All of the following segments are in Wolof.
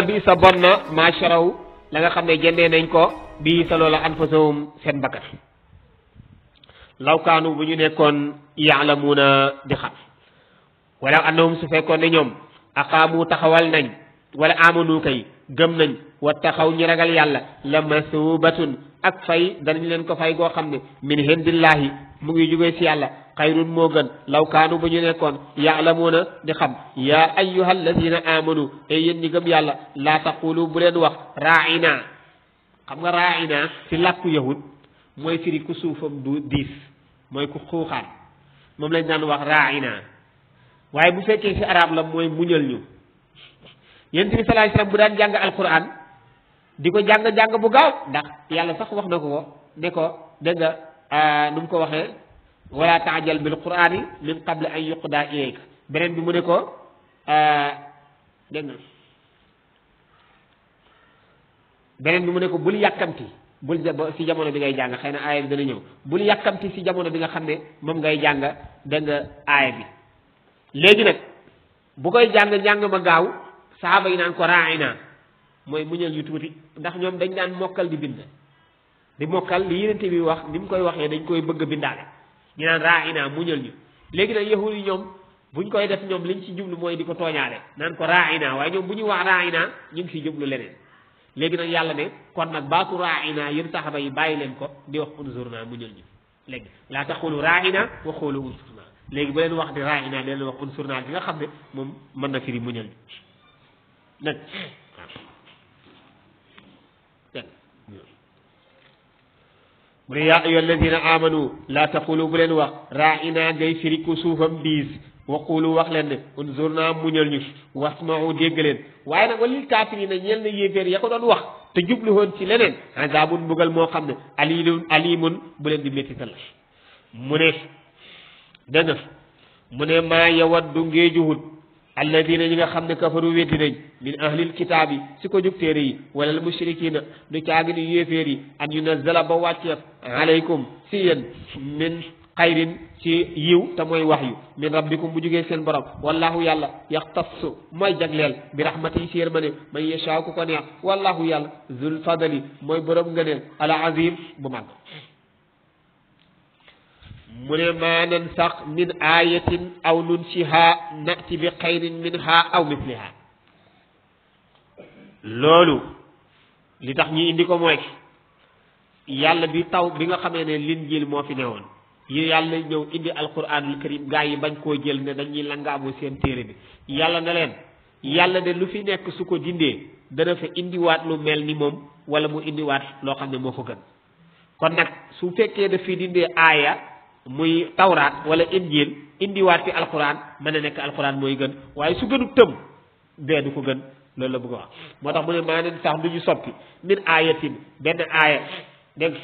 bi sa bon na maa sharaw la nga xam ne jëndee nañ ko bii sa loola anfusahum seen bakkat law kaanu bu ñu nekkoon yaalamuuna di xam wala annahum su fekkoon ne ñoom aqaamu taxawal nañ wala amanu kay gëm nañ wa taxaw ñi ragal yàlla la masubatun ak fay danañ leen ko fay goo xam ne min hindillahi mu ngi jógee ci yàlla xayrun moo gën law kaanu bu ñu nekkoon yaalamuuna di xam yaa ayyuha alladina amanu e yéen ñi gëm yàlla laa taqulu bu leen wax raina xam nga raina ci làkku yahud mooy firi ku suufam du diis mooy ku xuuxaan moom lañ daan wax raina waaye bu fekkee ci arab la mooy muñal ñu yonent bi sallallahu alayhi wasallam bu daan jàng alquran di ko jàng bu gaaw ndax yàlla sax wax na ko ne ko dégg nga nu mu ko waxee wala taajal bil qur'ani min qabli an yuqda ilayka beneen bi mu ne ko dégg nga beneen bi mu ne ko bul yàkkamti bul si jamono bi ngay jàng xëy na aaya bi dana ñëw bul yàkkamti si jamono bi nga xam ne moom ngay jàng dégg nga aaya bi léegi nag bu koy jàng ma gaaw saxaaba yi naan ko raina mooy muñal ñu tuuti ndax ñoom dañ daan mokkal di bind di mokkal li yonent bi wax ni mu koy waxee dañ koy bëgg a bindaale ñu naan raina muñal ñu léegi nag yahud yi ñoom buñ koy def ñoom liñ ci jublu mooy di ko tooñaale naan ko raina waaye ñoom bu ñu wax raina ñu ngi si jublu leneen léegi nag yàlla ne kon nag baatu raina yéen saxaaba yi bàyyi leen ko di wax unzurna muñal ñu léegi laa taxulu raina wa xoolu unzurna léegi bu leen wax di raina leen wax unzurna bi nga xam ne moom mën na firi muñal ñu nag mu ne yaa ayyuha alladina amanu laa taqulu bu leen wax raina ngay firi ku suufam diis wa qulu wax leen ne unzurna muñal ñu wasma'u dégg leen waaye nag walil kaafirina ñeel na yéeféer ya ko doon wax te jublu woon ci leneen azabun mbugal moo xam ne alimun bu leen di méttital mu ne dégg nga mu ne maa yawaddu ngeejuhut alladina ñi nga xam ne kafaru weddi nañ min ahlil kitaabi si ko jóg téere yi wala al mushrikina du caagi ni yéeféer yi an yunazzala ba wàcceef alaykum si yéen min xayrin ci yiw te mooy wax yu min rabbikum bu jógee seen borom wallahu yàlla yaxtassu mooy jagleel bi rahmati si yërmande man yashaa ku ko neex wallahu yàlla zul fadali mooy borom ngëneel al azim bu mag mu ne maa nan sax min ayatin aw nunsiha nati bi xayrin minha aw misliha loolu li tax ñu indi ko mooy yàlla bi taw bi nga xamee ne linjiil moo fi newoon yi yàlla ñëw indi alquranul karim gaa yi bañ koo jël ne dañuy langaamu seen téere bi yàlla na leen yàlla de lu fi nekk su ko dindee dana fa indiwaat lu mel ni moom wala mu indiwaat loo xam ne moo ko gën kon nag su fekkee daf fi dindee aaya muy tawraat wala injil indiwaat fi alquran mën na nekk alquran mooy gën waaye su gënu tëm bee du ko gën loolu la bëgg a wax moo tax mu ne maa neen sax du ñu soppi min aayatin benn aaya dégg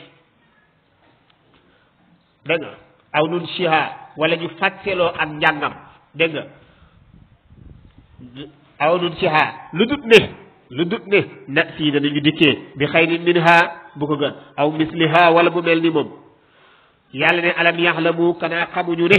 nga aw nun shiha wala ñu fàcceloo ak njàngam dégg nga aw nun shiha lu dut ne na sii danañu dikkee bi xayrin minha bu ko gën aw misliha wala bu mel ni moom yàlla ne alam yaxlamu kanaa xamuñu ne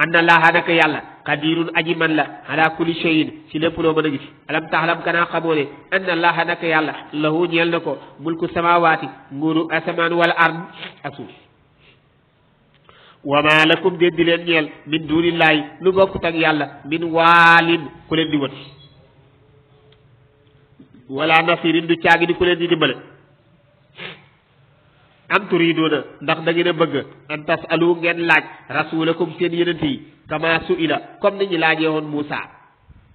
anna allaha naka yàlla qadirun aji man la ala kulli shay'in si lépp loo mën a gis alam taxlam kanaa xamoo ne anna allaha naka yàlla lahu ñeel na ko mulku samawaati nguuru asamaan wala ard ak suuf wa ma lakum déet di leen ñeel min dunillahi lu bokkut ak yàlla min waalin ku leen di wët wala nasirin du caagi di ku leen di dimbale am turiduna ndax da ngeen a bëgg an tasalu ngeen laaj rasulakum seen yonent yi kama suila comme ni ñu laajee woon Moussa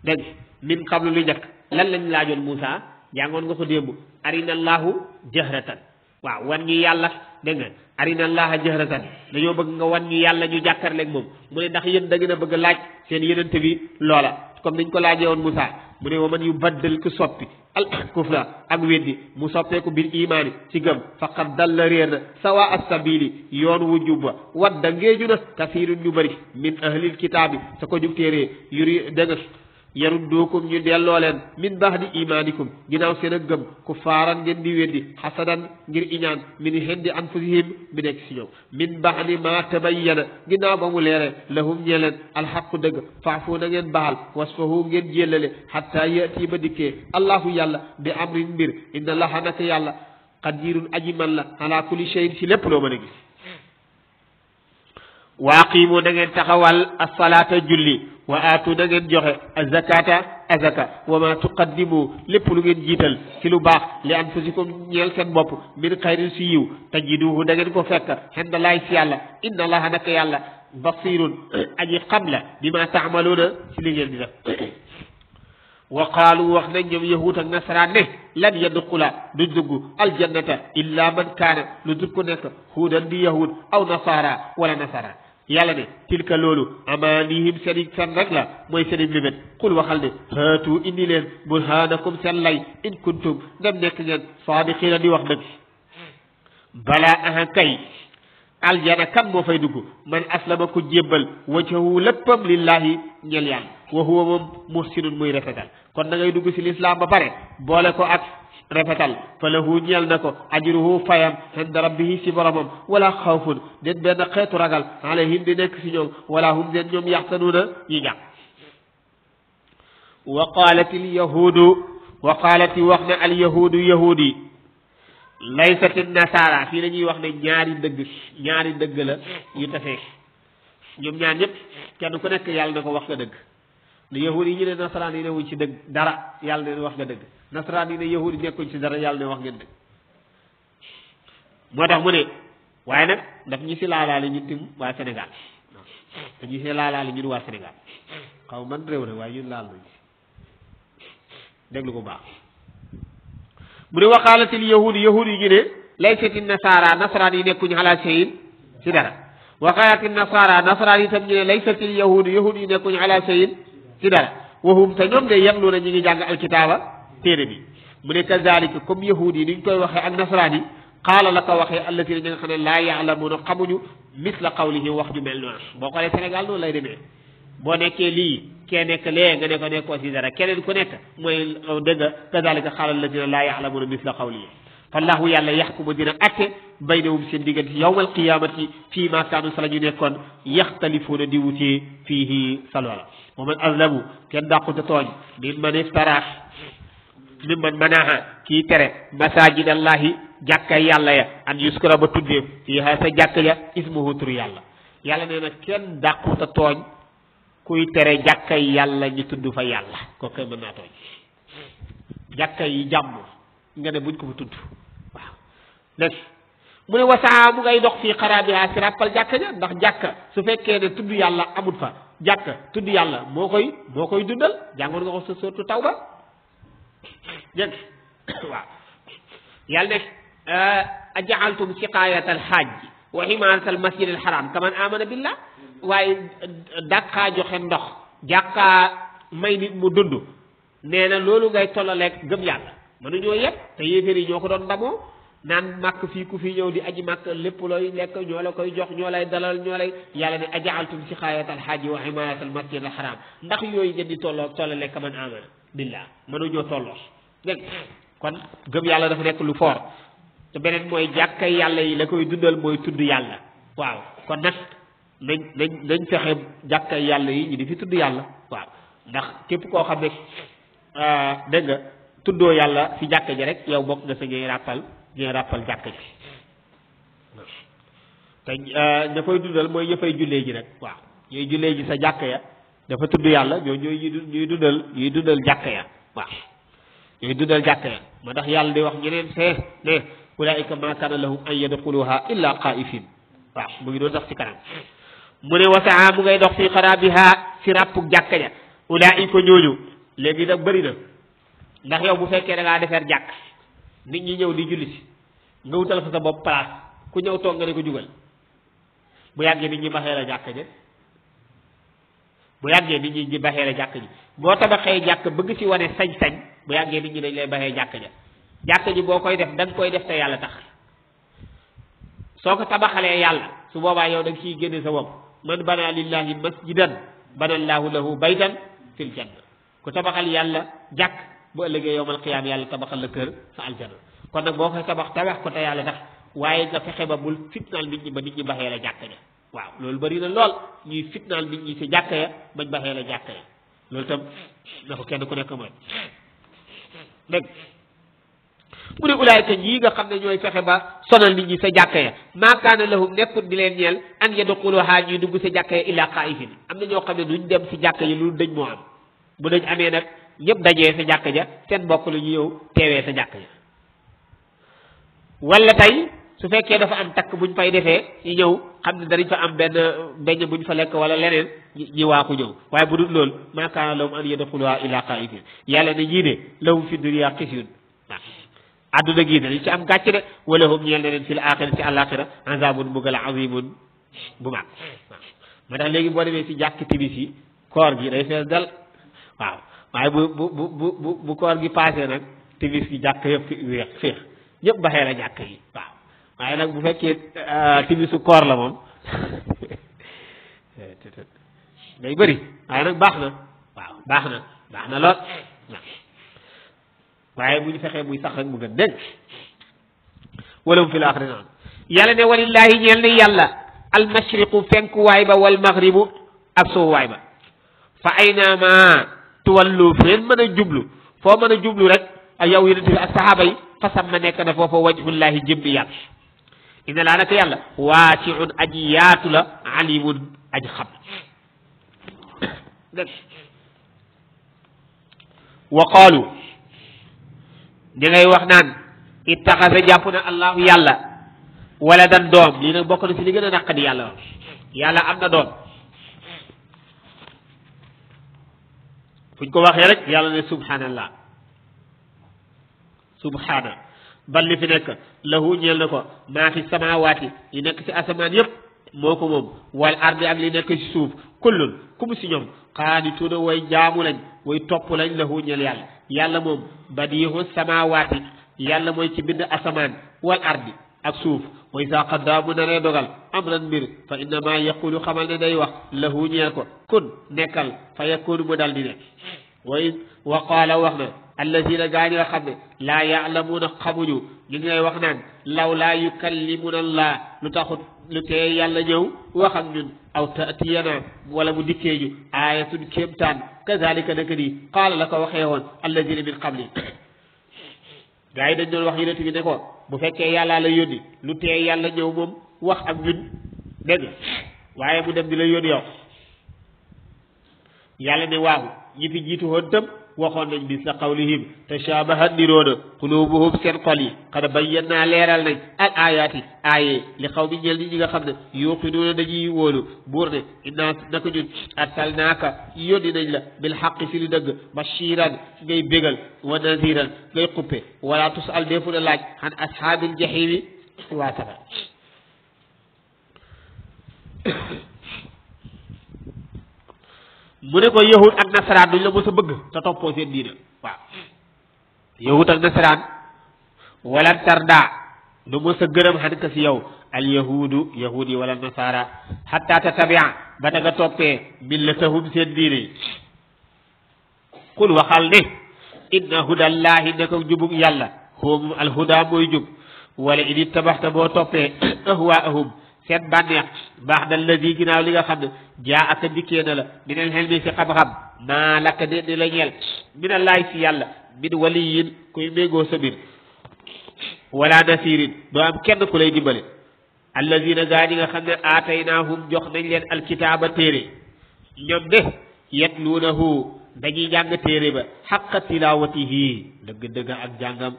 dégg min qablu lu njëkk lan lañ laajoon Moussa jàngoon nga ko démb arina allahu jahratan waaw wan ñu yàlla dégg nga arina allaha jahratan dañoo bëgg nga wan ñu yàlla ñu jàkkaarleeg moom mu ne ndax yéen da ngeen a bëgg laaj seen yonent bi loola comme niñ ko laajee woon Moussa mu ne wa man yu baddal ku soppi al kufra ak weddi mu soppeeku bil imaani ci gëm faqad dalla réer na sawa as-sabili yoon wu jubba wadda ngeeju na kasiirun ñu bëri min ahlil kitaabi sa ko jug téeree yuri dégg yaruddukum ñu delloo leen min ba'di imaanikum ginnaaw seen ak gëm kuffaaran ngeen di weddi hasadan ngir iñaan min indi anfusihim bi nekk si ñoom min ba'di ma tabayyana ginnaaw ba mu leere lahum ñee leen alxaqu dëgg faafu na ngeen baal wasfahu ngeen jéllale hatta yati ba dikkee allahu yàlla bi amrin mbir inna allaha naka yàlla qadirun aji man la ala kulli shay'in si lépp loo mën a gis waaqimu na ngeen taxawal as-salaata julli wa aatu na ngeen joxe az-zakata azaka wa ma tuqaddimu lépp lu ngeen jiital ci lu baax li anfusikum ñeel seen bopp min xayrin si yiw tajiduhu da ngeen ko fekk xendalaay si yàlla inna allaha naka yàlla basirun aji xam la bi ma taamaluuna si li ngeen di def wa qaalu wax nañ ñoom yahuud ak nasaraan ne lan yadxula du dugg aljannata illa man kaana lu dugg ko nekk huudan di yahud aw nasara wala nasara yàlla ne tilka loolu amaanihim seen rek la mooy seen limét xul waxal ne haatu indi leen burhanakum seen lay in kuntum ndem nekk ngeen saadiqiina di wax dëgg balaa aha kay aljana kan moo fay dugg man aslama ku jébbal wajhahu léppam lillahi ñel yàlla wa huwa moom muhsinun muy rafetal kon da ngay dugg ci lislaam ba pare boole ko ak rafetal fa lahu ñeel na ko ajruhu fayam inda rabbihi si boromam wala xawfun den benn xeetu ragal alayhim di nekk si ñoom wala hum den ñoom yaxtanuuna ñi jàpp wa qaalati wax na al yahudu yahudi laysati nasara fii la ñuy wax ne ñaari dëgg la yu tafee ñoom ñaar ñëpp kenn ku nekk yàlla na ko wax nga dëgg ne yahud yi ñu ne nasaraan yi newuñ ci dëgg dara yàlla ne wax nga dëgg nasaraan yi ne yahud yi nekkuñ ci dara yàlla ne wax ngeen dëgg moo tax mu ne waaye nag daf ñu si laalaale ñun tim waa Sénégal dañu si laalaale ñun waa Sénégal xaw man réew na waaye ñun laal nañ déglu ko baax mu ne waxaalatil yahud yi ñu ne laysati nasara nasaraan yi nekkuñ ala shay'in ci dara waxaalatil nasara nasaraan yi tam ñu ne laysatil yahud yi nekkuñ ala shay'in ci dara wahum te ñoom de yatlu na ñu ngi jàng alkitaaba téere bi mu ne kazalika comme yahud yi ni ñu koy waxee ak nasaraan yi qaala la ko waxee allatina ñi nga xam ne laa yaalamuuna xamuñu misla qawlihi wax ju mel noonu boo xoolee Sénégal noonu lay demee boo nekkee lii kee nekk lee nga ne ko nekkoo si dara keneen ku nekk mooy dégg nga kazalika qaala allatina laa yaalamuuna misla qawlihi fallahu yàlla yaxkumu dina atte baynahum seen diggante yawmal qiyaamati fii ma kaanu sa la ñu nekkoon yaxtalifuuna di wutee fiihi sa loola wa man azlamu kenn dàqute tooñ mimman iftara mimman manaha kii tere masajidallahi jàkkay yàlla ya an yuskura ba tuddee fiiha sa jàkk ya ismuhu tur yàlla yàlla nee na kenn dàqute tooñ kuy tere jàkkay yàlla ñu tudd fa yàlla kooku koy mën naa tooñ jàkkay yi jàmm nga ne buñ ko fa tudd waaw dégg mu ne wasaa mu ngay dox fii xaraabiha si ràppal jàkka ja ndax jàkka su fekkee ne tudd yàlla amut fa jàkka tudd yàlla moo koy dundal jàngoon nga ko sa surtu tawba dégg waaw yàlla ne ajaaltum siqaayata alxaaj wa imaarata almasjid alxaram kaman amana billah waaye dàqaa joxe ndox jàkkaa may nit mu dund nee na loolu ngay tollaleeg gëm yàlla mënuñoo yëpp te yéeféer yi ñoo ko doon ndamoo naan màkk fii ku fi ñëw di aji màkk lépp looy lekk ñoo la koy jox ñoo lay dalal ñoo lay yàlla ne ajaaltum siqaayata alxaaji wa imaarata almasjid alxaram ndax yooyu ngeen di tollaleeg kaman amana billah mënuñoo tolloo dégg kon gëm yàlla dafa nekk lu fort te beneen mooy jàkkay yàlla yi la koy dundal mooy tudd yàlla waaw kon nag nañ fexe jàkkay yàlla yi ñu di fi tudd yàlla waaw ndax képp koo xam ne dégg nga tuddoo yàlla si jàkka ji rek yow bokk nga sa ñuy ràppal jàkka ji te ña koy dundal mooy ña fay jullee ji rek waaw ñooy jullee ji sa jàkka ya dafa tudd yàlla ñuy dundal jàkka ya waaw ñooy dundal jàkka ya moo tax yàlla di wax ñeneen fee ne ulaika ma kana lahum an yadxuluha illa xaifin waaw mu ngi doon sax ci kanam mu ne wasaa mu ngay dox fii xaraabiha si ràppuk jàkka ja ulaika ñooñu léegi nag bëri na ndax yow bu fekkee da ngaa defar jàkk nit ñi ñëw di julli si nga wutal fa sa bopp place ku ñëw toog nga ne ko jugal bu yàggee nit ñi baxee la jàkk ja bu yàggee nit ñi baxee la jàkk ji boo tabaxee jàkk bëgg si wane sañ-sañ bu yàggee nit ñi dañ lay baxee jàkk ja jàkk ji boo koy def da nga koy def te yàlla tax soo ko tabaxalee yàlla su boobaa yow da nga ciy génne sa bopp man bana lillahi masjidan bana allahu lahu baytan fil janna ku tabaxal yàlla jàkk bu ëllëgee yowmal qiyaam yàlla tabaxal la kër sa aljana kon nag boo koy tabax ko te yàlla tax waaye nga fexe ba bul fitnaal nit ñi ba nit ñi baxee la jàkk ja waaw loolu bari na lool ñuy fitnaal nit ñi ci jàkk ya bañ baxee la jàkk ya loolu tam na ko kenn ku nekk mooy dégg mu ne ulaayka ñii nga xam ne ñooy fexe ba sonal nit ñi sa jàkka ya maa kaana lahum nekkut di leen ñeel an yadxuluhaa ñuy dugg sa jàkka ya illaa xaa'ifin am na ñoo xam ne duñ dem si jàkka yi lu dëj moo am bu dëj amee nag ñëpp dajee sa jàkka ja seen mbokk la ñu ñëw teewee sa jàkka ja wala tey su fekkee dafa am takk buñ fay defee ñu ñëw xam ne danañ fa am benn beñ buñ fa lekk wala leneen ñi waaku ñëw waaye bu dul loolu maa kaana lahum an yadxuluhaa illaa xaa'ifin yàlla ne ñii de lahum fi dunya xizyun adduna gii dañu ci am gàcc de wala hum ñeel na leen fil aaxira ci àllaaxira azabun mbugal azimun bu mag waaw ma tax léegi boo demee ci jàkk timis yi koor gi day fees dal waaw waaye bu koor gi passé nag timis gi jàkk yëpp weex féex ñëpp baxee la jàkk yi waaw waaye nag bu fekkee timisu koor la moom day bëri waaye nag baax na waaw baax na lool waaw waaye bu ñu fexee muy sax rek mu gën dégg wala mu fi laaxira naan yàlla ne walillaahi ñeel ne yàlla almashriqu fenkuwaay ba wal maghribu ak sowwaay ba fa aynama tuwallu fu ngeen mën a jublu foo mën a jublu rek ak yow yonent bi ak saxaaba yi fasam ma nekk na foofa wajhullaahi jëmbi yàlla inna laa naka yàlla waasiun aji yaatu la alimun aji xam dégg wa qaalu di ngay wax naan ittaxasa jàpp na allahu yàlla wala dan doom lii nag bokk na si li gën a naqadi yàlla yàlla am na doom fuñ ko waxee rek yàlla ne subhanallah subhana bal li fi nekk lahu ñeel na ko maa fi samawaati yi nekk ci asamaan yëpp moo ko moom wal ardi ak li nekk ci suuf kullun kum si ñoom qaanituuna way jaamu lañ way topp lañ lahu ñeel yàlla yàlla moom badiihu samawaati yàlla mooy ci bind asamaan wal ardi ak suuf wa izaa qadaa bu naree dogal amran mbir fa innama yaqulu xamal ne day wax lahu ñeel ko kun nekkal fa yakunu mu dal di nekk wa qaala wax na allazina gaa ñi nga xam ne laa yaalamuuna xamuñu ñu ngi ngay wax naan law laa yukallimuna allah lu taxut lu tee yàlla ñëw wax ak ñun aw taatiyana wala mu dikkee ñu aayatun kéemtaan kazalika naka nii qaala la ko waxee woon allazina min qabli gaa yi dañ doon wax yonent bi ne ko bu fekkee yàllaa la yónni lu tee yàlla ñëw moom wax ak ñun dégg waaye mu dem di la yónni yow yàlla ne waaw ñi fi jiitu woon tam waxoon nañ bis la qawlihim tashabahat niroona qulubuhum seen xol yi xad bayyana leeral nañ al ayaati aaye li xaw mi ñeel nit ñi nga xam ne yuqinuuna dañuy wóolu buur ne innaa naka ñun arsalnaaka yónni nañ la bil xaqi si lu dëgg bashiran ngay bégal wa naziran ngay xuppe wala tusal defu na laaj xan ashaabil jahimi waa safara mu ne ko yahud ak nasaraan duñ la mos a bëgg te toppoo seen diina waaw yahud ak nasaraan wala tarda du mos a gërëm xan ka si yow al yahudu yahudi wala nasara hatta tatabia ba da nga toppee millatahum seen diine qul waxal ne inna hudallahi ne ko jubug yàlla hum al huda mooy jub wala in ittabaxta boo toppee ahwaahum seen bànneex baax da lazi ginnaaw li nga xam ne jaa aka dikkee na la minal xelmi si xam-xam maa lakka de di la ñeel minallahi si yàlla min waliyin kuy méngoo sa mbir wala nasirin doo am kenn ku lay dimbale allazina gaa ñi nga xam ne aataynaahum jox nañ leen alkitaaba téere ñoom de yatluunahu dañuy jàng téere ba xaqa tilawatihi dëgg-dëgg ak jàngam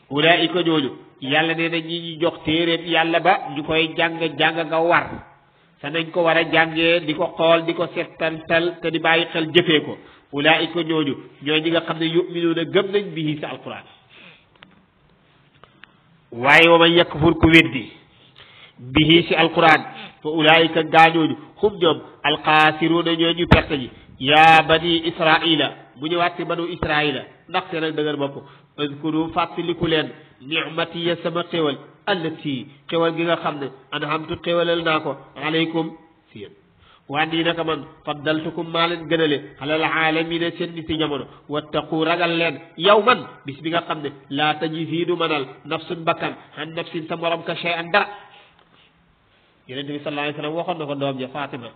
ulaika ñooñu yàlla nee na ñi ñu jox téeréem yàlla ba ñu koy jàng nga war sa nañ ko war a jàngee di ko xool di ko settantal te di bàyyi xel jëfee ko ulaika ñooñu ñooy ñi nga xam ne yuminuuna gëm nañ bihi sa alquran waaye wa man yakfur ku weddi bihi si alquran fa ulaika gaañooñu xum ñoom alxaasiruuna ñooñu perte ñi yaa bani israila bu ñëwaat ci banu israila ndaxte nag dëgër bopp azkuru fàttaliku leen nicmatiya sama xéwal allati xéwal gi nga xam ne anhamtu xéwalal naa ko aleykum si yéen waan yi naka man faddaltukum maa leen gënale alal aalamiina seen nit ci jamono wattaqu ragal leen yow man bis bi nga xam ne laa tajzi du manal nafsun bakkan an nafsin sa morom ka shay'an dara yonent bi sallallahu alayhi wa sallam waxoon na ko doom ja Fatima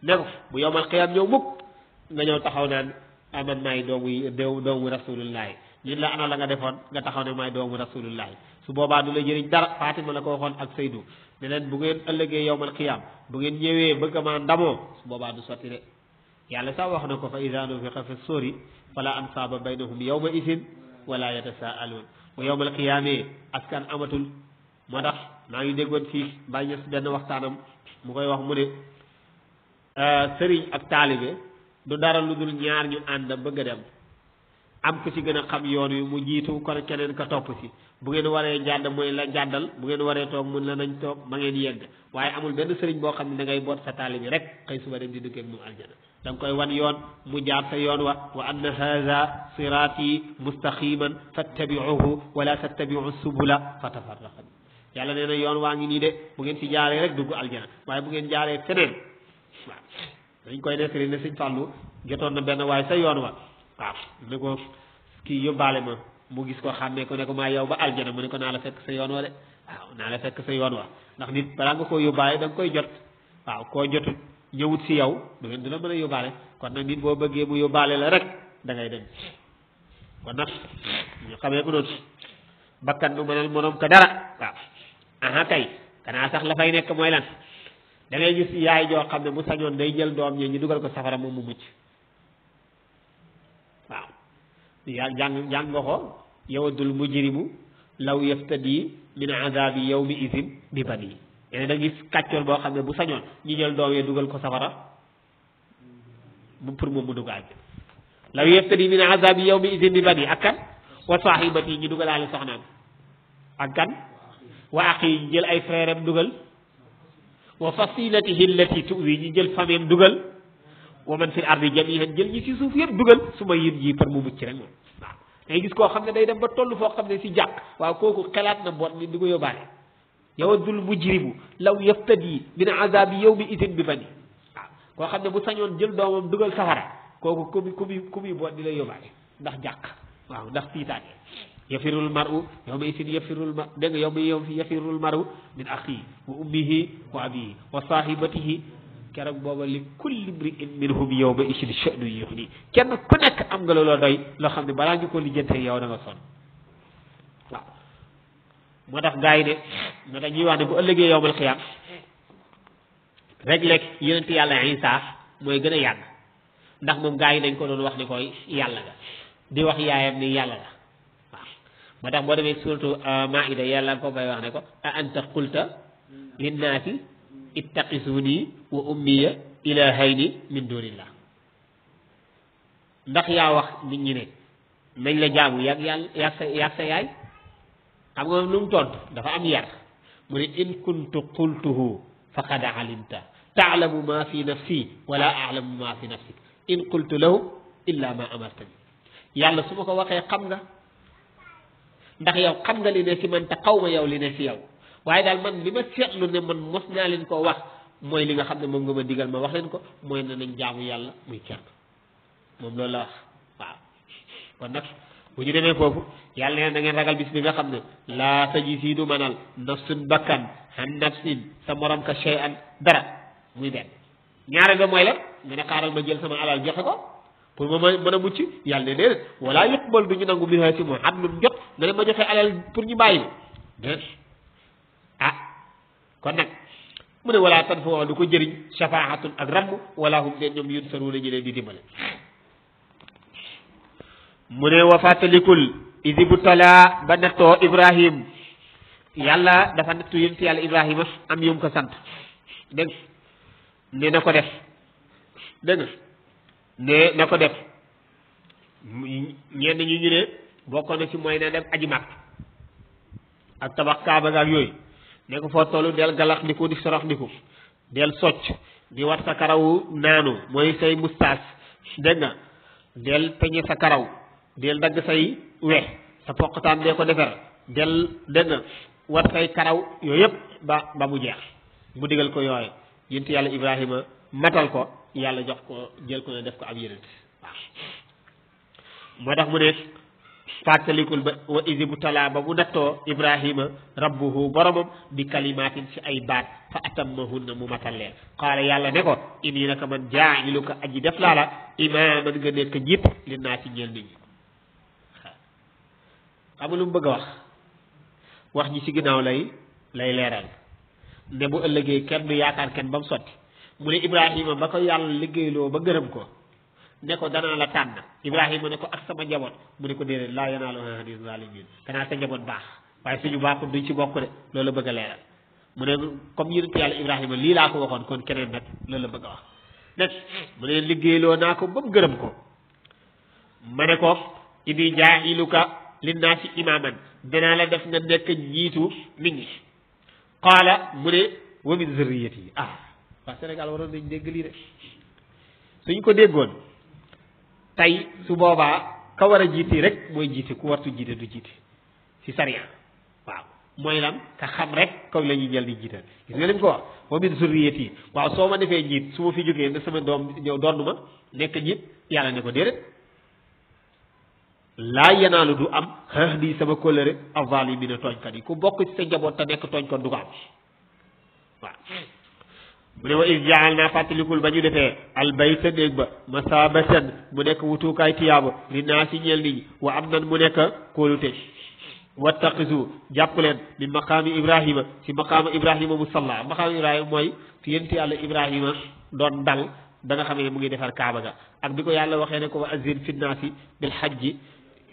ne ko bu yowmal qiyaam ñëw mukk nga ñëw taxaw naan aman maay doomu rasulullahi ñun la ana la nga defoon nga taxaw ne maay doomu rasulullahi su boobaa du la jëriñ dara Fatima la ko waxoon ak Seydou ne leen bu ngeen ëllëgee yowmal qiyaam bu ngeen ñëwee bëgg maa ndamoo su boobaa du sotti de yàlla sax wax na ko fa iza nufixa fi suuri fala ansaaba baynahum yawma idin wala yatasaaluun bu yowmal qiyaamee askan amatul moo tax maa ngi déggoon fii bàyyi ñës benn waxtaanam mu koy wax mu ne sëriñ ak taalibe du dara lu dul ñaar ñu ànd bëgg a dem am ku ci gën a xam yoon wi mu jiitu kon keneen ka topp ci bu ngeen waree jàdd mooy la jàddal bu ngeen waree toog mun la nañ toog ma ngeen yegg waaye amul benn sëriñ boo xam ne da ngay boot sa taalibe rek xëy suba dem di duggeeg moom aljana da nga koy wan yoon mu jaar sa yoon wa anna haza siraati mustaqiman fattabiuhu wala tattabiu subula fatafarraqa yàlla nee na yoon waa ngi nii de bu ngeen ci jaaree rek dugg aljana waaye bu ngeen jaaree feneen waaw dañ koy nettali ne sëñ Fallou jotoon na benn waaye sa yoon wa waaw ne ko kii yóbbaale ma mu gis ko xàmmee ko ne ko maa yow ba aljana mu ne ko naa la fekk sa yoon wa de waaw naa la fekk sa yoon wa ndax nit balaa nga koo yóbbaale da nga koy jot waaw koo jotut ñëwut si yow du ngeen du la mën a yóbbaale kon nag nit boo bëggee mu yóbbaale la rek da ngay dem kon nag ñu xamee ko noonu bakkan du mënal moroom ko dara waaw aha kay kanaa sax la fay nekk mooy lan da ngay gis yaay joo xam ne bu sañoon day jël doom ñi ñu dugal ko safara moom mu mucc waaw yaa jàng nga ko yawaddul mujrimu law yaftadi min azabi yawmi idin bi bani yene da gis kàccoor boo xam ne bu sañoon ñu jël doom yi dugal ko safara pour moom mu dugaal law yaftadi min azabi yawmi idin bi bani ak kan wa sahibati ñu dugalaale soxnaam ak kan wa axi jël ay frère am dugal wa fasilatihi allati tuwi ñu jël famille am dugal wa man fil ardi jami'an jël ñi ci suuf yëpp dugal su ma yit ji par mu mucc rek moom waaw day gis koo xam ne day dem ba toll foo xam ne si jàq waaw kooku xelaat na boot ni di ko yóbbaale yawaddul mujrimu law yaftadi min azabi yawmi idin bi bani waaw koo xam ne bu sañoon jël doomam dugal safara kooku ku muy boot di la yóbbaale ndax jàq waaw ndax tiitaange yafirul maru yawma idin yafirul mar dégg nga yawma yafirul maru min axihi wa ummihi wa abihi wa sahibatihi keroog booba li kulli mri'in minhum yawma idin sha'nu yughni kenn ku nekk am nga looloo doy loo xam ne balaa ñu ko lijjante yow da nga sonn waaw moo tax gars yi ne moo tax ñuy wax ne bu ëllëgee yawmal xiyaam rek lekk yonent yàlla Isa mooy gën a yàgg ndax moom gars yi dañ ko doon wax ne koy yàlla nga di wax yaayam ni yàlla la waaw moo tax boo demee suratu Maïda yàlla ko fay wax ne ko a anta qulta linnaasi ittaqisuni wa ummiya ilahayni min dunillah ndax yaa wax nit ñi ne nañ la jaamu yàgg yàlla yàgg sa yaay xam nga lu mu tontu dafa am yar mu ne in kuntu qultuhu faqad alimta taalamu ma fi nafsi wala aalamu ma fi nafsik in qultu lahu illa ma amartani yàlla su ma ko waxee xam nga ndax yow xam nga li ne si man te xaw ma yow li ne si yow waaye daal man li ma seetlu ne man mos naa leen koo wax mooy li nga xam ne moom nga ma digal ma wax leen ko mooy ne nañ jaamu yàlla muy kenn moom loolu la wax waaw kon nag bu ñu demee foofu yàlla neen da ngeen ragal bis bi nga xam ne laa tajzi du manal nafsun bakkan an nafsin sa morom ka shay'an dara muy benn ñaareel ba mooy la nga ne xaaral ma jël sama alal joxe ko pour ma mën a mucc yàlla ne déedéet wala yuqbal du ñu nangu minhaa si moom adlun jot nga ne ma joxe alal pour ñu bàyyi déet ah kon nag mu ne wala tanfa'u du ko jëriñ shafaatun ak ramm wala hum leen ñoom yunsaruuna ñu leen di dimbale mu ne wa fàttalikul idi bu talaa ba nettoo Ibrahim yàlla dafa nettu yonent yàlla Ibrahima am yum ko sant dégg ne na ko def dégg ne na ko def ñenn ñu ne bokkoon na ci mooy na dem aji mag ak tabax kaaba ga ak yooyu ne ko foo tollu del galax ndiku di sorox ndiku del socc di wat sa karawu naanu mooy say mustaas dégg nga del peñe sa karaw del dagg say we sa poqtaan dee ko defar del dégg nga wat say karaw yooyu yëpp ba mu jeex mu digal ko yooyu yonent yàlla Ibrahima matal ko yàlla jox ko jël ko ne def ko ab yonent waaw moo tax mu ne fàttalikul ba wa isibu talaa ba mu nattoo ibrahima rabbuhu boromam bi kalimatin ci ay baat fa atammahunna mu matal leen qaala yàlla ne ko inni naka man jaa'iluka aji def laa la imaaman nga nekk njiit li naa ci ñeel nit ñi xam nga lu mu bëgg a wax ji ci ginnaaw lay leeral ne bu ëllëgee kenn du yaakaar kenn ba mu sotti mu ne ibrahima ba ko yàlla liggéeyloo ba gërëm ko ne ko danaa la tànn ibrahima ne ko ak sama njaboot mu ne ko déedéet laa yanaalu ahdi zalimin danaa sa njaboot baax waaye suñu baaxul duñ ci bokk de loolu la bëgg a leeral mu ne comme yonent yàlla ibrahima lii laa ko waxoon kon keneen nag loolu la bëgg a wax nag mu ne liggéeyloo naa ko ba mu gërëm ko ma ne ko inni jaa'iluka linnaasi imaaman danaa la def nga nekk njiitu nit ñi qaala mu ne wa min zurriyati waa Sénégal waroon nañ dégg lii de suñ ko déggoon tey su boobaa ka war a jiite rek mooy jiite ku wartu jiite du jiite ci sariya waaw mooy lan ka xam rek kaw la ñuy jël di jiital gis nga lim ko wax wa min zurriyati waaw soo ma defee njiit su ma fi jógee ne sama doom ñëw donn ma nekk njiit yàlla ne ko déedéet laa yanaalu du am ahdi sama kóllëre az-zaalimiina tooñkat yi ku bokk ci sa njaboot te nekk tooñkat du ko am waaw mu ne wa iz ja'alnaa fàttalikul ba ñu defee albayta néeg ba masaabatan mu nekk wutuukaay tiyaaba li naasi ñeel nit ñi wa amnan mu nekk kóolute wattaqisu jàpp leen min maqaami ibrahima si maqaama ibrahima musalla maqaama ibrahima mooy fi yénti yàlla ibrahima doon dal ba nga xam ne mu ngi defar kaaba ga ak bi ko yàlla waxee ne ko wa azin fi nnaasi bil hajji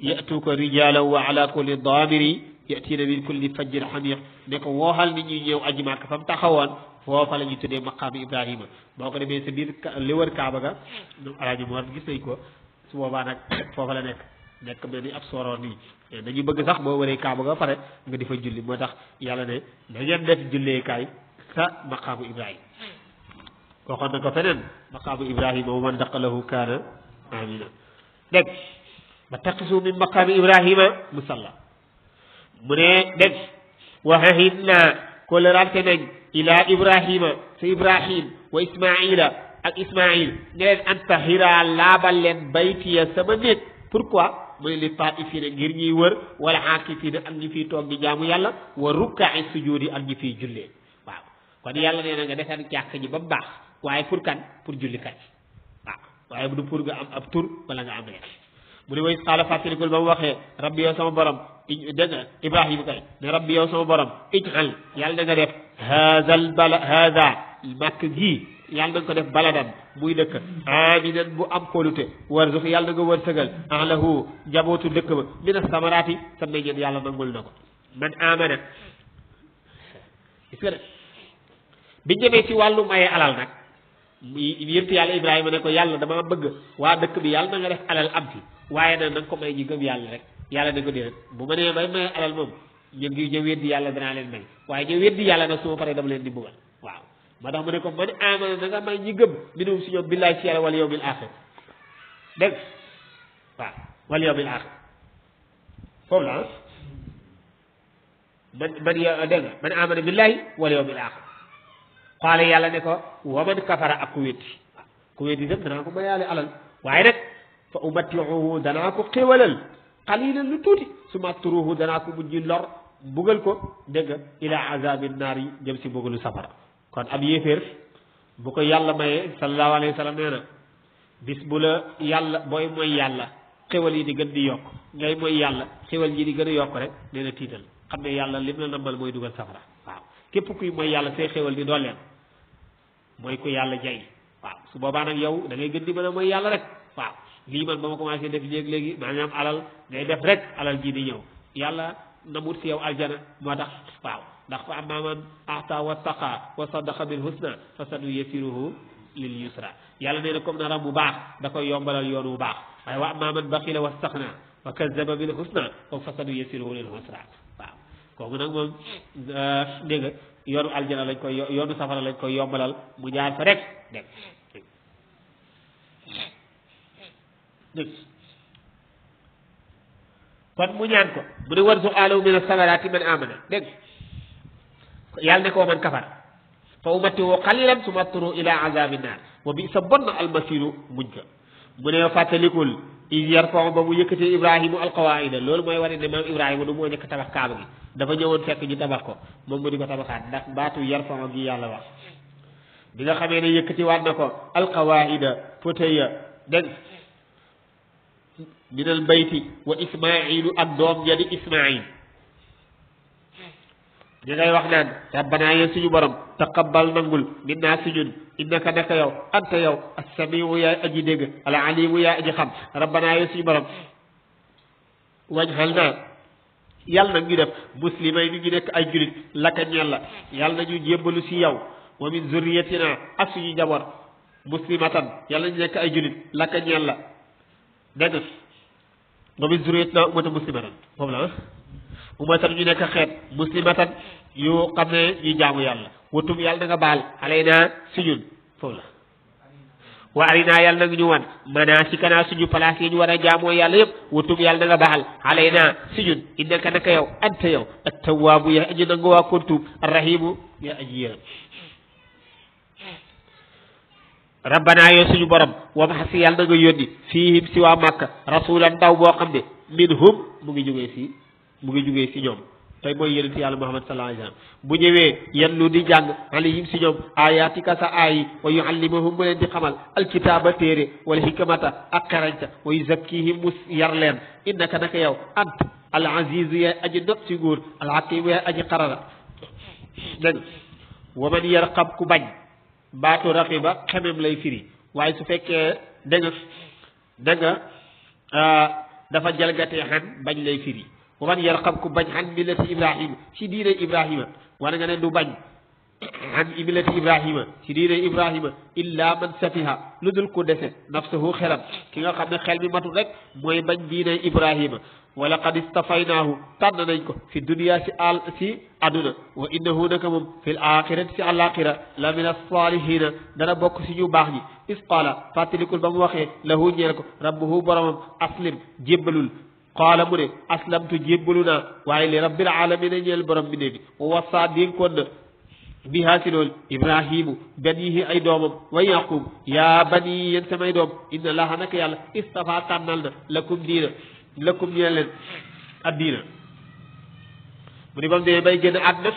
yatuuka rijalan wa ala kulli daamiri yatiina min kulli fajjin xamiq ne ko wooxal nit ñi ñëw aji Makka fa mu taxawoon foofa la ñuy tuddee maqaami ibrahima boo ko demee sa biir li wër kaaba ga alaaji Mor gis nañ ko su boobaa nag foofa la nekk mel ni ab soroor nii dañuy bëgg sax boo wëree kaaba ga pare nga di fa julli moo tax yàlla ne da ngeen def julleekaay sa maqaamu ibrahima waxoon na ko feneen maqaamu ibrahima wa man daqalahu kaana amina dégg ba taqisu min maqaami ibrahima musalla mu ne dégg wa ahidna kóllërante nañ ila ibrahima sa ibrahim wa ismaila ak ismail ne leen an tahira laabal leen baytiya sama néeg pourquoi mu ne li taa'ifiina ngir ñuy wër wala aakifiina ak ñi fiy toog di jaamu yàlla wa rukka'i sujuudi ak ñi fiy jullee waaw kon yàlla nee na nga defar jàkk ji ba mu baax waaye pour kan pour jullikat waaw waaye du pour nga am ab tur wala nga am rek mu ne way xaala fàttalikul ba mu waxee rabbi yow sama borom dégg nga ibrahima kay ne rabbi yow sama borom ij'al yàlla na nga def haada màkk gi yàlla na nga ko def baladan muy dëkk aminan bu am kóolute warzuq yàlla na nga wërsëgal ahlahu njabootu dëkk ba mina samaraati sa meññeen yàlla nangul na ko man amana gis nga de biñ demee ci wàllu maye alal nag yëpp yàlla ibrahima ne ko yàlla dama bëgg waa dëkk bi yàlla na nga def alal am fi waaye nag na nga ko may ñi gëm yàlla rek yàlla ne ko déedéet bu ma nee may maye alal moom ñu weddi yàlla danaa leen may waaye ñu weddi yàlla nag su ma paree dama leen di mbugal waaw moo tax mu ne ko man amana na nga may ñi gëm minhum si ñoom billahi ci yàlla wal yawmil axir dégg waaw wal yawmil axir foofu la man yo dégg nga man amana billahi wal yawmil axir qaala yàlla ne ko wa man kafara ak ku weddi nag danaa ko mayaale alal waaye nag fa umattiuhu danaa ko xéwalal qalilan lu tuuti summa turuhu danaa ko mujj lor mbugal ko dégg nga ila azabin naar yi jëm si mbugalu safara kon ab yéeféer bu ko yàlla mayee sallallahu alayhi wa sallam nee na bis bu la yàlla booy mooy yàlla xéwal yi di gën di yokk ngay mooy yàlla xéwal yi di gën a yokk rek nee na tiital xam ne yàlla lim la namal mooy dugal safara waaw képp kuy mooy yàlla say xéwal di dooleen mooy ku yàlla jay waaw su boobaa nag yow da ngay gën di mën a mooy yàlla rek waaw lii man ba ma commencé def léegi maanaam alal ngay def rek alal ji di ñëw yàlla namut si yow aljana moo tax waaw ndax fa amma man a'ta wattaqa wa saddaqa bil husna fa sanuyassiruhu lil yusra yàlla nee na comme na ram bu baax da koy yombalal yoon bu baax waaye wa amma man baxila wastaxna wa kazzaba bil husna fa sanuyassiruhu lil usra waaw kooku nag moom dégg nga yoonu aljana lañ koy yoonu safara lañ koy yombalal mu jaar fa rek dégg dégg kon mu ñaan ko mu ne warzuq ahlahu mina samaraati man amana dégg yàlla ne ko man kafar fa umatti'uhum qalilan summa adturru ila azabin naar wa bi'sa bon almasiru muñ ka mu ne fàttalikul is yarfa'u ba mu yëkkatee Ibrahima alqawaida loolu mooy wane ne maam Ibrahima du moo njëkk tabax kaaba gi dafa ñëwoon fekk ñu tabax ko moom mu di ko tabaxaat ndax baatu yarfa'u gi yàlla wax bi nga xamee ne yëkkati waat na ko alqawaida foteya dégg minal bayti wa ismailu ak doom ja di ismail ñi ngay wax naan rabbana yéen suñu borom taqabbal nangul minna suñun innaka naka yow anta yow as-samiu yaay aji dégg al alimu yaay aji xam rabbana yéen suñu borom waj'alna yàlla na ñu def muslimay ni ñu nekk ay julit laka ñeel la yàlla na ñu jébbalu si yow wa min zurriyatina ak suñu njaboot muslimatan yàlla na ñu nekk ay julit laka ñeel la dégg wa min zurriyatina ummatan muslimatan foofu la ummatan ñu nekk xeet muslimatan yu xam ne ñu jaamu yàlla watub yàlla na nga baal alayna suñun foofu la wa arina yàlla na ñu wan manasikana suñu place yi ñu war a jaamoo yàlla yëpp watub yàlla na nga baal alayna suñun innaka naka yow anta yow at-tawwaabu yaa aji nangu waa kontuub arrahimu yaa aji yërëm rabbana yoo suñu borom wa maxasi yàlla na nga yónni fiihim si waa Makka rasulan ndaw boo xam ne minhum mu ngi jógee si ñoom tey mooy yonent yàlla Muhammad sallallahu alayhi wasallam bu ñëwee yan lu di jàng alayhim si ñoom ayatika sa aayi wa yuallimuhum mu leen di xamal alkitaaba téere wala hikmata ak xerañta wa yuzakkihim mu yar leen innaka naka yow ant al aziz yaay aji not si nguur al hakim yaay aji xarala dégg wa man yarqab ku bañ baatu raqiba xemem lay firi waaye su fekkee dégg nga dafa jalgatee xan bañ lay firi wa man yarqab ku bañ xan millati ibrahima si diine ibrahima wala nga ne du bañ xan millati ibrahima si diine ibrahima illa man safiha lu dul ko dese nafsahu xelam ki nga xam ne xel mi matul rek mooy bañ diine ibrahima wa laqad istafaynaahu tànn nañ ko fi dunia si àdduna wa innahu naka moom fi l axirati si àlaxira la min alsalihina dana bokk si ñu baax ñi is qaala fàttalikul ba mu waxee lahu ñeel ko rabbuhu boromam aslim jébbalul qaala mu ne aslamtu jébbalu naa waaye li rabbil alamina ñeel borom bi ne bi wa wasa dénkoon na bihaa si loolu ibrahimu banihi ay doomam wa yaqub yaa bani yéen samay doom inna allaha naka yàlla istafa tànnal na lakum ñeel leen ad diina mu ni ba mu demee bay génn àdduna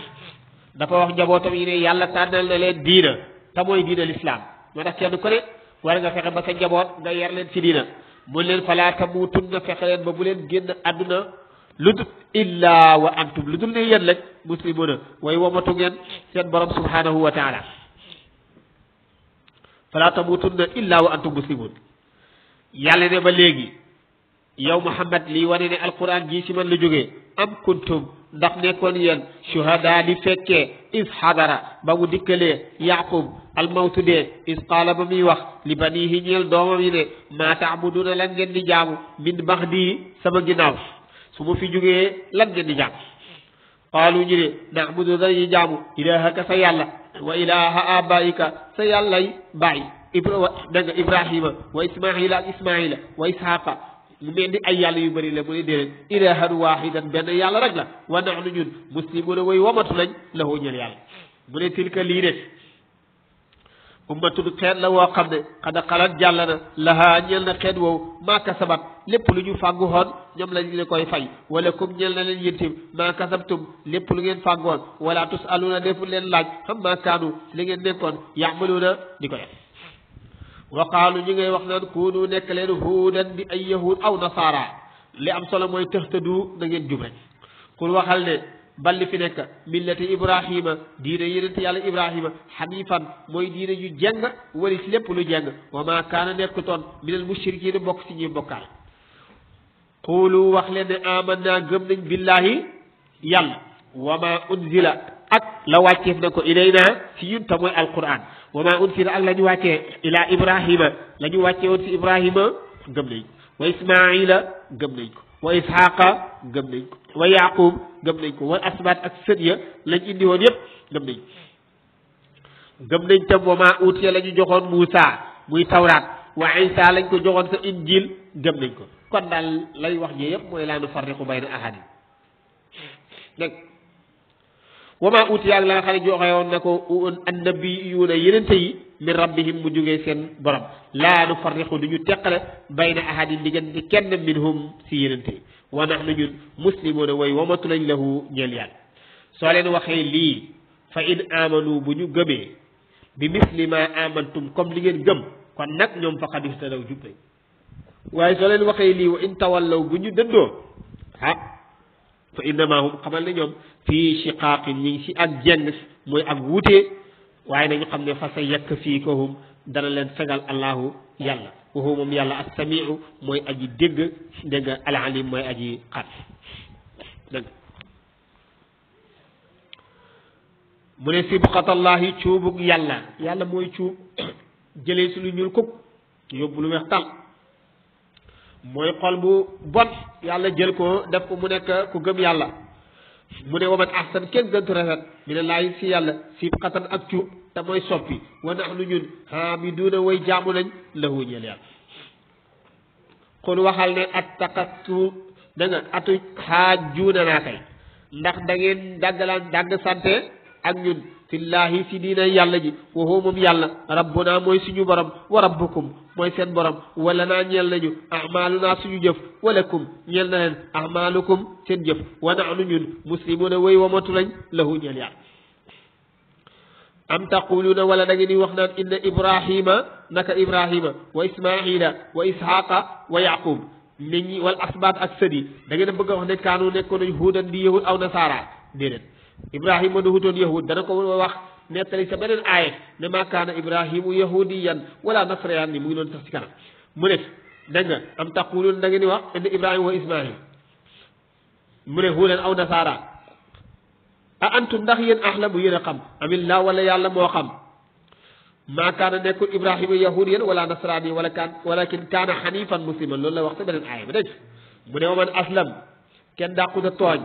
dafa wax njabootam yi ne yàlla tànnal na leen diina te mooy diina l'islam moo tax kenn ku ne war nga fexe ba sa njaboot nga yar leen ci diina mu leen falaa tamuutunna fexe leen ba bu leen génn àdduna lu dul illa wa antum lu dul ne yéen rek muslimuna way womatu ngeen seen borom subhanahu wa taala falaa tamuutunna illa wa antum muslimun yàlla ne ba léegi yow Muhammad lii wane ne alquran jii si man la jógee am kuntum ndax nekkoon yéen shuhada di fekkee is xadara ba mu dikkalee yaqub almawtu dee is qaala ba muy wax li banihi ñeel doomam yi ne maa taabuduna lan ngeen di jaamu min baxdi sama ginnaaw su ma fi jógee lan ngeen di jaamu qaalu ñu ne naabudu dañuy jaamu ilahaka sa yàlla wa ilaha abaika sa yàllay baay danga ibrahima wa ismaila ak ismaila wa ishaqa mu mel ni ay yàlla yu bëri la mu ne déedéet ilahan wahidan benn yàlla rek la wa nahnu ñun muslimuna way wamatu lañ la hoo ñeel yàlla mu ne tilka lii de ummatun xeet la woo xam ne xada xalat jàll na lahaa ñeel na xeet woowu maa kasabat lépp lu ñu fàggu xoon ñoom lañ leen koy fay wala kum ñeel na leen yéntim maa kasabtum lépp lu ngeen fàggoon wala tusaluna defu leen laaj xam maa kaanu li ngeen nekkoon yaxmaluuna di ko def wa qaalu ñi ngay wax naan kuunu nekk leen huudan di ay yahud aw nasaara li am solo mooy tëxtadu na ngeen jub rek kul waxal ne balli fi nekk millati ibrahima diine yenent yàlla ibrahima xanifan mooy diine ju jeng waris lépp lu jeng wa ma kaana nekkutoon minal mushrikiin bokk ci ñuy bokkaal qulu wax leen ne amanna gëm nañ billahi yàlla wa ma unzila ak la wàcceef na ko ilayna si ñun te mooy alquran wa ma unsila ak la ñu wàccee ila ibrahima la ñu wàccee woon si ibrahima gëm nañ ko wa ismaila gëm nañ ko wa ishaqa gëm nañ ko wa yaqub gëm nañ ko wa asbat ak sët ya lañ indi woon yëpp gëm nañ tam wa ma utiya la ñu joxoon Muusa muy tawraat wa Isa lañ ko joxoon sa injil gëm nañ ko kon daal lay wax ji yëpp mooy laa nufarriqu bayna ahadin dégg wama uti ak la nga xam ne joxe woon na ko annabiyuuna yenente yi min rabbihim mu jógee seen borom laa nu farriqu duñu teqale bayna ahadin diggante kenn minhum si yenente yi wa nahnu ñun muslimuuna way wamatu lañ lahu ñeel yàlla soo leen waxee lii fa in amanu bu ñu gëmee bi misli ma amantum comme li ngeen gëm kon nag ñoom faqad ihtadaw jub nañ waaye soo leen waxee lii wa in tawallaw bu ñu dëddoo fa innama hum xamal ne ñoom fii shiqaaqin ñi ngi si ak jeng mooy ak wuutee waaye nañu xam ne fa sa yekk fii ko hum dana leen fegal allahu yàlla wa huwa moom yàlla as-samiu mooy aji dégg dégg al-alim mooy aji xat dégg mu ne sibqatallahi cuubug yàlla yàlla mooy cuub jëlee si lu ñuul kuk yóbbu lu weex tal mooy xol bu bon yàlla jël ko def ko mu nekk ku gëm yàlla mu ne waman ahsan kenn gëntu rafet mi ne laay si yàlla sibqatan ak cuub te mooy soppi wa nahnu ñun haamiduuna way jaamu nañ lahu ñeel yàlla xul waxal ne attaqastu da nga atu xaajuuna naa kay ndax da ngeen dàgg sante ak ñun fillahi si diina yàlla ji wa huwa moom yàlla rabbuna mooy suñu borom wa rabbukum mooy seen borom wala naa ñeel nañu amaluna suñu jëf walakum ñeel na leen amalukum seen jëf wa nahnu ñun muslimuna way wamatu lañ lahu ñeel yàlla am taquluna wala da ngeen di wax naan inna ibrahima naka ibrahima wa ismaila wa ishaqa wa yaqub nit ñi wal asbaat ak sëdi da ngeen a bëgg a wax ne kaanu nekkoon nañ huudan di yahud aw nasaara déedéet ibrahima du hutoon yahud dana ko wax nettali sa beneen aaye ne maa kaana ibrahimu yahudiyan wala nasraan ni mu ngi doon sax ci kanam mu ne dégg nga am taqulun da ngeen di wax inna ibrahima wa ismail mu ne huudan aw nasaara a antum ndax yéen ahlamu yéen a xam amillah wala yàlla moo xam maa kaana nekkul ibrahima yahudiyan wala nasrani walakin kaana xanifan musliman loolu la wax sa beneen aaye ba dégg mu ne wa man aslam kenn dàquta tooñ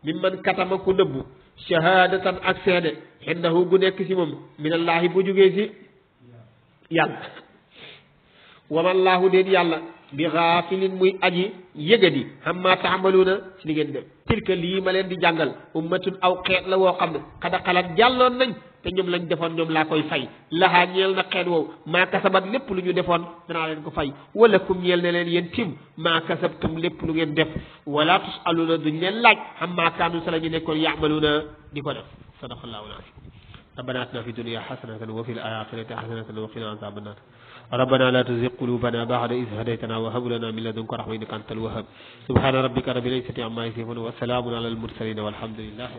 mimman katama ku nëbbu shahadatan ak seede xindahu gu nekk si moom minallahi bu jógee si yàlla wamallaahu déet yàlla bi xaafilin muy aji yëgadi amma taamaluuna si li ngeen def tilka lii ma leen di jàngal ummatun aw xeet la woo xam ne xada xalat jàlloon nañ te ñoom lañ defoon ñoom laa koy fay lahaa ñeel na xeet woowu maa kasabat lépp lu ñu defoon danaa leen ko fay wala kum ñeel ne leen yéen tim maa kasabtum lépp lu ngeen def wala tusaluuna duñ leen laaj amma kaanu sa la ñu nekkoon yaamaluuna di ko def sadaqallahu al-aziim ربنا آتنا في الدنيا حسنة وفي الآخرة حسنة وقنا عذاب النار ربنا لا تزغ قلوبنا بعد إذ هديتنا وهب لنا من لدنك رحمة إنك أنت الوهاب سبحان ربك رب العزة عما يصفون وسلام على المرسلين والحمد لله